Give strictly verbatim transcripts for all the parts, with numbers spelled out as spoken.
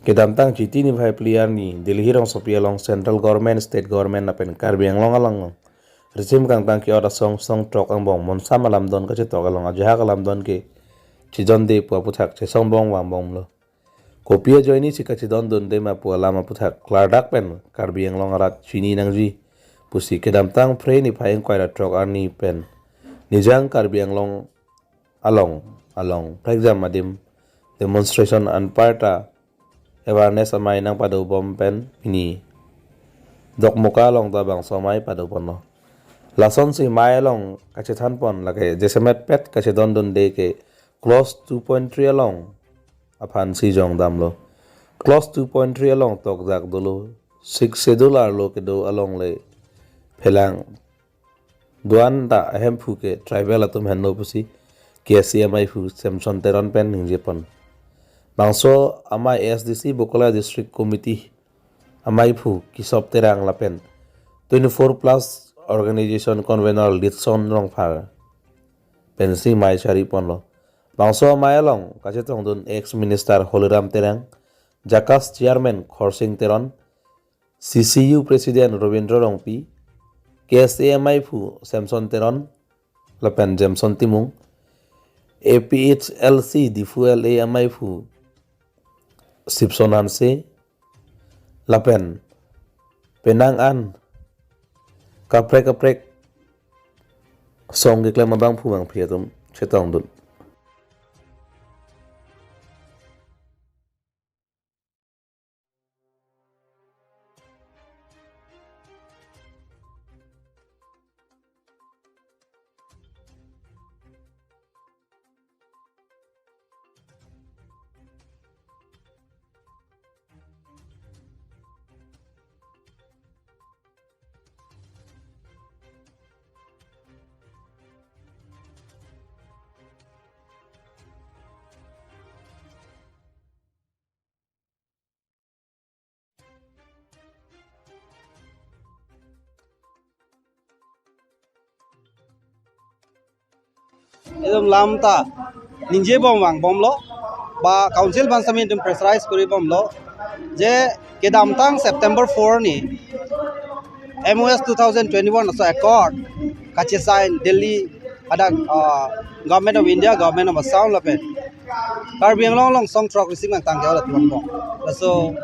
Kedamtang Chiti niphai phli arni Delhi rongsopi along Central Government, State Government lapen Karbi Anglong along risim kangtang ke-ot asong song throk angbong monsam alamdon kachetok along ajahak alamdon ke chedonde pu aputhak chesongbong vangbomlo. Kopi ajoine si kachedondunde ma pu alam aputhak klardak pen Karbi Anglong arat chini nangji pusi kedamtang Phre niphai ingkoi ra throk arni pen Nijang Karbi Anglong along along prekjam adim demonstration anparta awareness amei nangpadobom pen pini Dokmoka along ta bangso amei padoponlo. Lasonsi amei along kachethanpon lake jasemet pet kachedondunde ke clause two point three along aphan si jongdamlo. Clause two point three along tokjak dolo. Sixth Schedule arlo kedo along le phelang do-an ta ahemphu ke tribal atum henlo pusi K S A ameiphu Samson Teron pen ningjepon. Bangso amei A S D C Bokolia District Committee ameiphu Kisop Terang lapen twenty-four plus organization convener Litson Rongphar pensi amei chariponlo. Bangso amei along kachetongdun ex minister Holiram Terang, JACAS chairman Khorsing Teron, C C U president Robindro Rongpi, K S A ameiphu Samson Teron lapen Jameson Timung, A P H L C Diphu L A ameiphu Sipson Hanse lapen penang an kaprek kaprek song keklem abangphu bangphi atum chetongdun. Itum lam ta ningjebom vangbomlo, ba council aphan sami itum pressurize koribomlo, je kedamtang September four arni M O S two thousand twenty-one aso accord kachesign Delhi hadak, ah, Government of India, Government of Assam lapen Karbi Anglong along song throk risim kangtang ke-ot atum angbong. Laso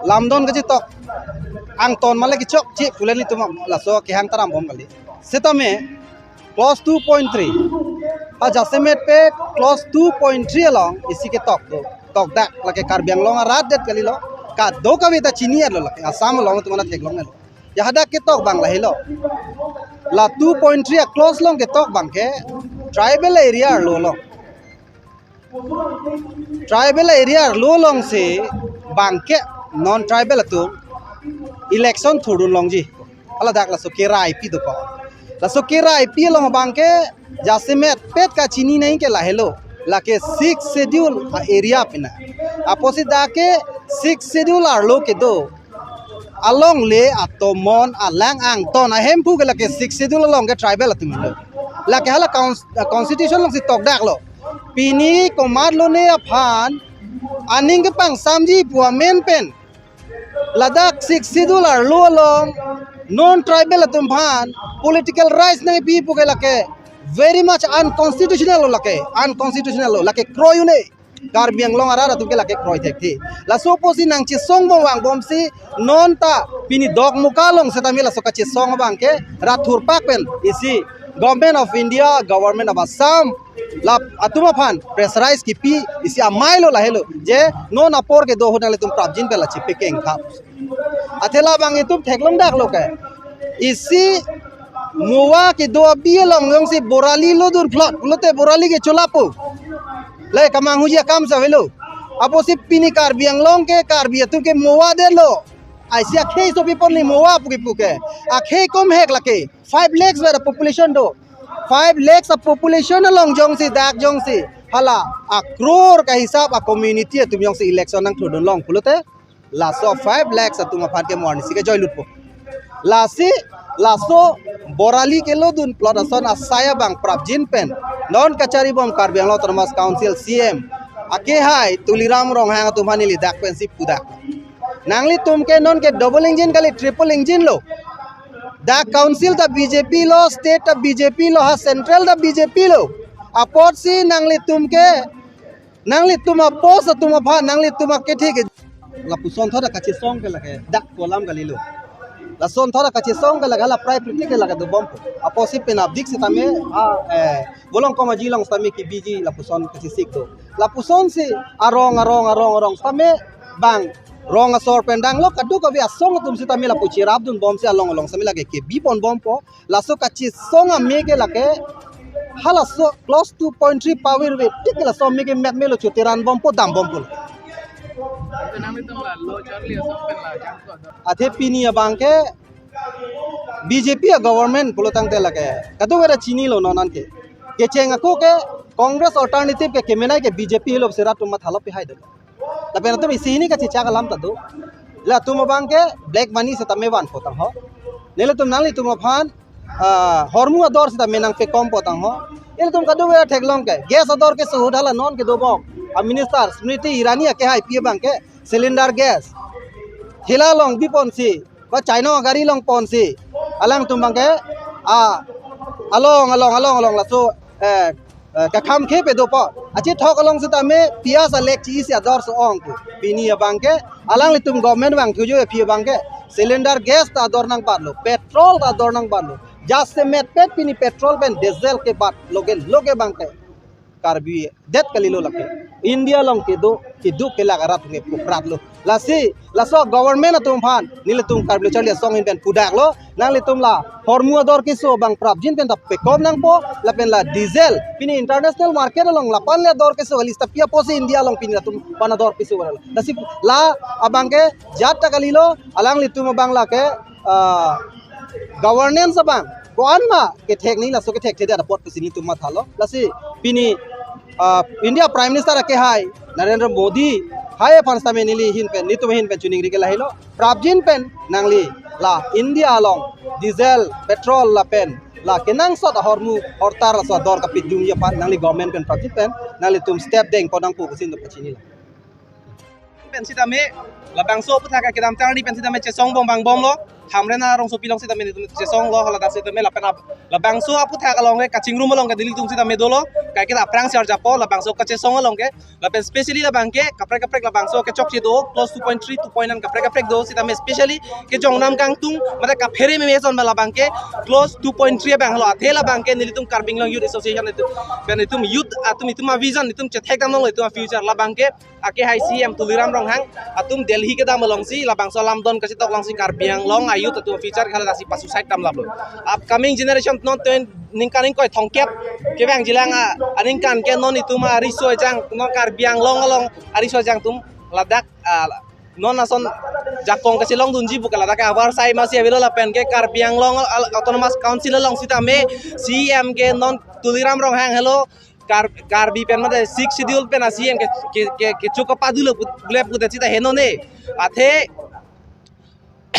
lamdon kachetok angton male kechokche pu le nelitum laso kehang ta rambom kali. Setame clause two point three, ha jasemet pet clause two point three along isi ketok do. Tokdak lake Karbi Anglong arat det kalilo. Kadokave ta chini-etlo lake. Assam along atum ana theklongnelo. Ya hadak ketok abang lahelo. La two point three a clause along ketok abang ke tribal area arlo along. Tribal area arlo alongsi abang ke non tribal atum election thurdun longji. Hala dak laso kerai pi dokok. Laso kerai pi along abang ke jasemet pet kachini nangji ke lahelo. Lake Sixth Schedule a-area pina. Apotsi dak ke Sixth Schedule arlo kedo along le atomon alang angton ahemphu ke lake Sixth Schedule along ke tribal atum lo. Lake hala cons-, constitution alongsi tokdaklo. Pini komat lone aphan aning kepangsamji pu amen pen ladak Sixth Schedule arlo along non tribal atum aphan political rights nangpi pu ke lake very much unconstitutional lo lake, unconstitutional lo lake, kroi un-e. Karbi Anglong arat atum ke lake kroi thekthe. Laso apotsi nangchesongbom vangbomsi non ta pini Dokmoka along setame laso kachesong abang ke rat thurpak pen isi Government of India, Government of Assam, la atum aphan pressurize kipi isi amei lo lahelo. Je non apor kedo ahut nanglitum prapjin pen la chepekeng tha. Athe labang itum theklongdaklo ke. Isi Mowa kedo abi along jongsi Borali lodun plot, pulote Borali ke cholapo. Le kamanghuji akam si avelo. Apotsi pini Karbi Anglong ke Karbi atum ke Mowa detlo. Aisi akhei sopi ponli Mowa pu kipu ke. Akhei komhek lake. Five lakhs where population do. Five lakhs a population along jongsi dak jongsi hala a crore ka hisap a community atum jongsi election nangthurdun long pulote laso five lakhs atum aphan ke mo arnisi kejoilutpo. Lasi laso Borali kelodun plot ason asai abang prapjin pen non kacharibom Karbi Anglong Autonomous Council C M Akehai Tuliram Ronghang atum aphan neli dak pensi pudak. Nanglitum ke non ke double engine kali, triple engine lo. Dak council ta B J P lo, state ta B J P lo, ha central ta B J P lo. Apotsi nanglitum ke, nanglitum a-post atum aphan, nanglitum akethe ke. Lapuson thot kachesong ke lake, dak kolam kalilo. Lason thot kachesong ke lake, la prai priti ke lake dobompo. Apotsi penapdik setame, ah, eh, Bolong Komaji along setame kebiji lapuson kachesik do. Lapuson si arong, arong, arong, arong setame bang rong asor pen danglo, kadokave asong atum setame lapu cherapdunbomsi along along setame lake kebi ponbompo. Laso kachesong ame ke lake halaso clause two point three pavir ve tik laso ame ke met melo, choteranbompo, dambompo. Nanglitum la lo charli asong pen la jangko do. Athe pini abang ke B J P a-government pulo tangte lake kadokave ta chinilo non an ke. Kecheng ako ke Congress alternative ke kemenei ke B J P lo, sera atum mathalo pihai de. Lapen atum isi hini kachechak alam ta do. Latum abang ke black money setame vanpo tangho. Nelitum nanglitum aphan, ah, hormu ador setame nangpekompo tangho. Ilitum kadokave theklong ke. Gas ador keso ahut hala non kedobom a-minister Smriti Irani akehai pi abang ke cylinder gas thela along biponsi, ba China gari along ponsi, alangtum abang ke, ah, along, along, along, along laso, eh, eh, kakham khe pedopo. Achethok along setame piyaj alek chi isi ador so-ong pu. Pini abang ke alanglitum government vangthuji aphi abang ke cylinder gas ta ador nangbatlo, petrol ta ador nangbatlo. Jasemet pet pini petrol pen diesel kebat logen loge abang ke Karbi det kalilo lake. India along kedo, kedo kelak arat nge pukratlo. Lasi, laso government atum aphan nelitum Karbi Lo Charli Asong ahin pen pudaklo, nanglitum la hormu ador keso abang prapjin pen ta pekom nangpo, lapen la diesel pini international market along lapu-an le ador keso kali, seta pi apotsi India along pini latum aphan ador keso kali. Lasi la abang ke jat ta kalilo, alanglitum abang lake, ah, governance abang ko-an ma kethek ni, laso kethekthedet apot pusi nelitum mathalo. Lasi pini, ah, India Prime Minister akehai Narendra Modi hai aphan setame neli ahin pen, nelitum ahin pen choningri ke lahelo. Prapjin pen nangli la India along diesel, petrol lapen la kenangsot ahormu hortar laso ador kapidungji aphan nangli government pen prapjin pen nanglitum step dengpon nangpo pusi nelitum pachinilo. Pen setame labangso aputhak kedamtang arni pen setame chesongbom vangbomlo. Hamren arongsopi along setame nelitum chesonglo, hala dak setame lapen ap-, labangso aputhak along ke kachingrum along ke nelitum setame dolo. Kaike aphrangsi arjapo labangso kachesong along ke. Lapen specially labang ke kaprek kaprek labangso kechokche do, clause two point three, two point nine kaprek kaprek do setame specially kejong nam kangtung mate kaphere meme ason ba labang ke clause two point three abang lo. Athe labang ke nelitum Karbi Anglong Youth Association itum, pen itum youth atum itum a-vision itum chethekdamlonglo itum a-future. Labang ke akehai C M Tuliram Ronghang atum Delhi kedam alongsi labangso alamdon kachetok alongsi Karbi Anglong a-youth atum future ke hala daksi pa-suicide damlaplo. Upcoming generation non ten ningkan ingkoi thomkep kevangjilang a, aningkan ke non itum ariso ejang, non Karbi Anglong along ariso ejang atum ladak, ah, non ason jakong kachelongdunji pu ke ladak avarsai masi avelo lapen ke Karbi Anglong al-, Autonomous Council along setame C M ke non Tuliram Ronghang helo Kar-, Karbi pen mate Sixth Schedule pen a-C M ke, ke, ke, kecho kapadulo put-, bule pudet seta henone. Athe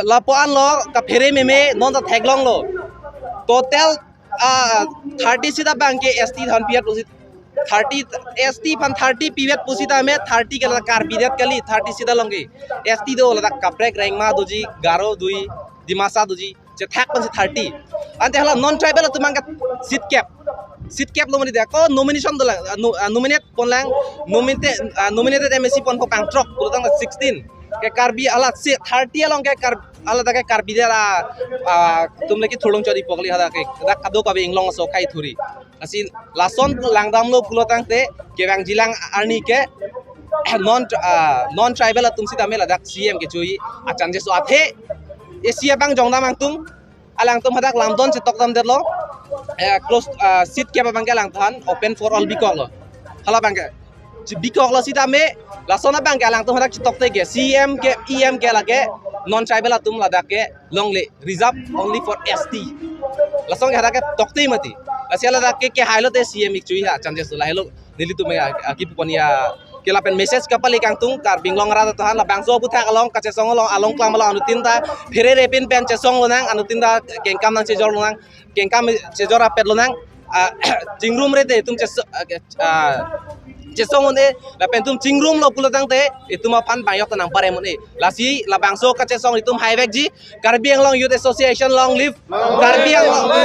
lapu-an lo kaphere meme non ta theklonglo. Total, ah, thirty seat abang ke S T aphan pivet pusi, thirty, S T aphan thirty pivet pu setame thirty ke la Karbi det kali, thirty seat along ke. S T do ladak kaprek Rengma doji, Garo doji, Dimasa doji, chethak pensi thirty. Ante hala non tribal atum abang ke seat kep. Seat kep lo mani dia ko nomination dolang, ah, no-, ah, nominate ponlang, nominate, ah, nominated M A C ponpo kangthrok, pulotang sixteen. Ke Karbi hala si thirty along ke Kar-, hala dak ke Karbi det la, ah, atum leki thulong chori pokli hala ke, dak kadokave Inglong aso kai thuri. Lasi lason langdamlo pulotangte kevangjilang arni ke non, ah, non tribal atum setame ladak C M kechoji a-chances do athe. A C abang jongdam angtung, alangtum hadak lamdon chetokdamdetlo. Eh, clause, ah, seat kep abang ke alangtum aphan open for all bikoklo. Hala abang ke. Bikoklo setame, lason abang ke alangtum hadak chetokte ke, C M ke, E M ke lake, non tribal atum ladak ke, longle, reserve only for S T. Lason ke hadak ke tokte mati. Lasi ladak ke, kehailo te C M ik chui ha, chances do lahelo, nelitum ya, aki pupon ya, ke lapen message kapale kangtung, Karbi Anglong arat atum aphan, labangso aputhak along, kachesong along, along klam along, anuttin ta, phere repin pen chesong lonang, anuttin ta, kengkam nangchejor lonang, kengkam chejor apet lonang, ah, chingrumre te itum cheso-, ah, ah, chesong un-e, lapen itum chingrumlo pulo tangte itum aphan bang yok ta nangparem un-e. Lasi labangso kachesong itum haivekji. Karbi Anglong Youth Association long live. Karbi Anglong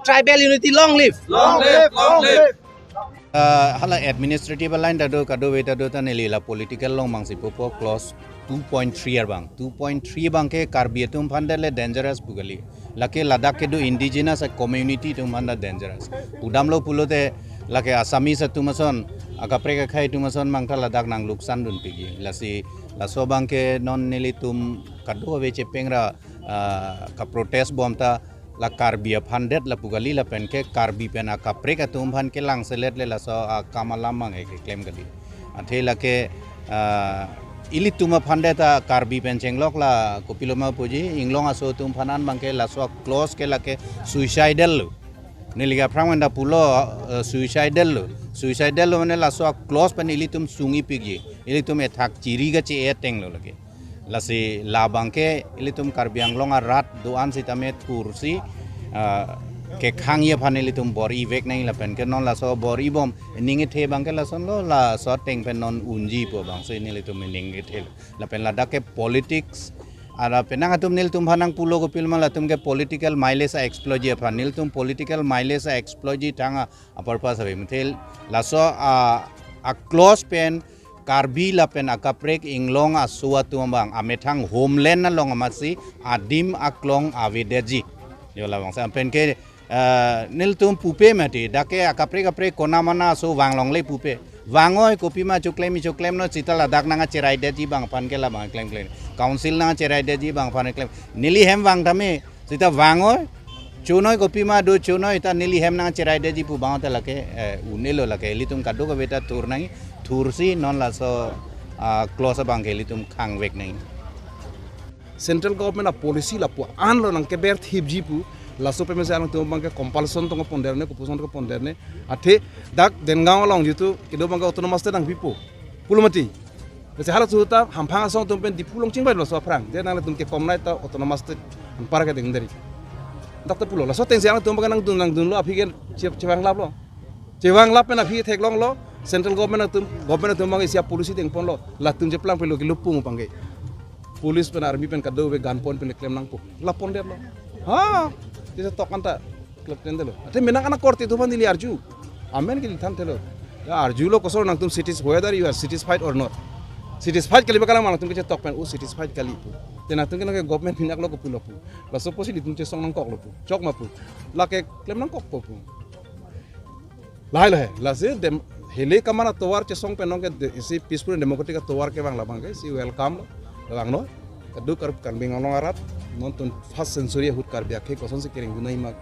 Tribal Unity long live. Long live, long live. Ah, hala administrative line ta do, kadokave ta do, ta neli la political along bangsi pupo clause two point three abang. Two point three abang ke Karbi atum aphan le dangerous pu kali. Lake ladak kedo indigenous a community atum aphan ta dangerous. Pudamlo pulote lake Assamese atum ason, akaprek akhei atum ason abang ta ladak nang luksan dunpikji. Lasi laso abang ke non nelitum kadokave chepengra, ah, kaprotest bom ta la Karbi aphan det lapu kali, lapen ke Karbi pen akaprek atum aphan kelangselet le laso akam alam abang ke keklem kali. Athe lake, ah, ilitum aphan det ta Karbi pen chenglok la kopiloma puji, Inglong aso atum aphan an abang ke laso clause ke lake suicidal lo. Neli ke aphrang pen ta pulo, eh, suicidal lo. Suicidal lo mane laso clause pen ilitum sungji pikji. Ilitum ethak chiri kache-etenglo lake. Lasi labang ke ilitum Karbi Anglong arat do-an sitame thursi, ah, kekhangji aphan ilitum bor-ivek nang lapen ke non laso bor-ibom ning kethe abang ke lasonlo, laso ateng pen non unji pu abangsi nelitum ning kethe. Lapen ladak ke politics, ara penang atum nelitum aphan nangpulo kopiloma latum ke political mileage a-exploitji aphan, nelitum political mileage a-exploitji thang a, a-purpose ave. Methil laso a, a-clause pen Karbi lapen akaprek Inglong aso atum abang amethang homeland along amatsi adim aklong avedetji. Jo labangsi lapen ke, eh, nelitum pupe mati, dak ke akaprek kaprek kona mana aso vang longle pupe. Vangoi, kopima choklem choklem non, seta ladak nangcheraidetji abang aphan ke labang klemklem. Council nangcheraidetji abang aphan klem. Neli hem vang tame, seta vangoi, chonoi, kopima do chonoi, ta neli hem nangcheraidetji pu abang ta lake, eh, un-elo lake. Ilitum kadokave ta thur nang, thursi non laso, ah, clause abang ke ilitum khangvek nang. Central government a-policy lapu anlo nangkeber thipji pu, laso peme se alangtum abang ke compulsion tong ponderne, kopusong tong ponderne. Athe dak Dengaon along jitu kedo abang ke autonomous state nangpipo pulo mati. Bese hala suta hamphang asong atum pen Diphu along chingbai laso aphrang. Je nangtum ke komnai ta autonomous state anpar ke dengderi. Dak ta pulo. Laso ateng se alangtum abang ke nangdun nangdunlo, aphi ke che-, chevanglaplo. Chevanglap pen aphi theklonglo, central government atum, government atum abang isi a-policy dengponlo, latum cheplang pelo ke lupung abang ke. Police pen army pen kadokave gun point pen klem nangpo. La pondetlo. Ha, kachetokang ta klem tendetlo. Athe menang anak korte atum aphan neli arju. Amen ke neli thanthelo. Ya arjulo koson nangtum satis-, whether you are satisfied or not. Satisfied kali ba kalang ma nangtum kachetok pen, oh, satisfied kali pu. Te nangtum ke nang government pinak lo kopulo pu. Laso apotsi nelitum chesong nangkoklo pu. Chok ma pu. Lake klem nangkokpo pu. Lahai lahai, lasi dem hele kaman atovar chesong pen nong ke de, isi peaceful and democratic atovar kevang labang ke, isi welcome lo, labang noi. Kaduk Kar-, Karbi Anglong arat, non twenty-first century ahut Karbi akhei kosonsi kereng dunai ma,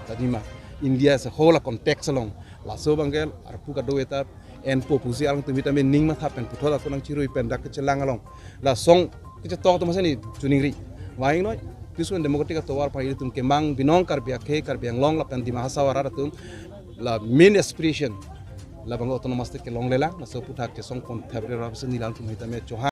tadi ma, India as a whole a-context along. Laso abang ke, arpu kadokave ta, enpo pusi alangtum vitamin ning matha pen puthot ako nangchirui pen dak kechelang along. Lason kachetok atum masa ni choningri. Vang noi, peaceful and democratic atovar aphan ilitum kemang binong Karbi akhei, Karbi Anglong lapen Dima Hasao arat atum la main aspiration labang autonomous state kelonglelang, laso aphuthak chesong pon thapre rap se neli alangtum sitame chohang.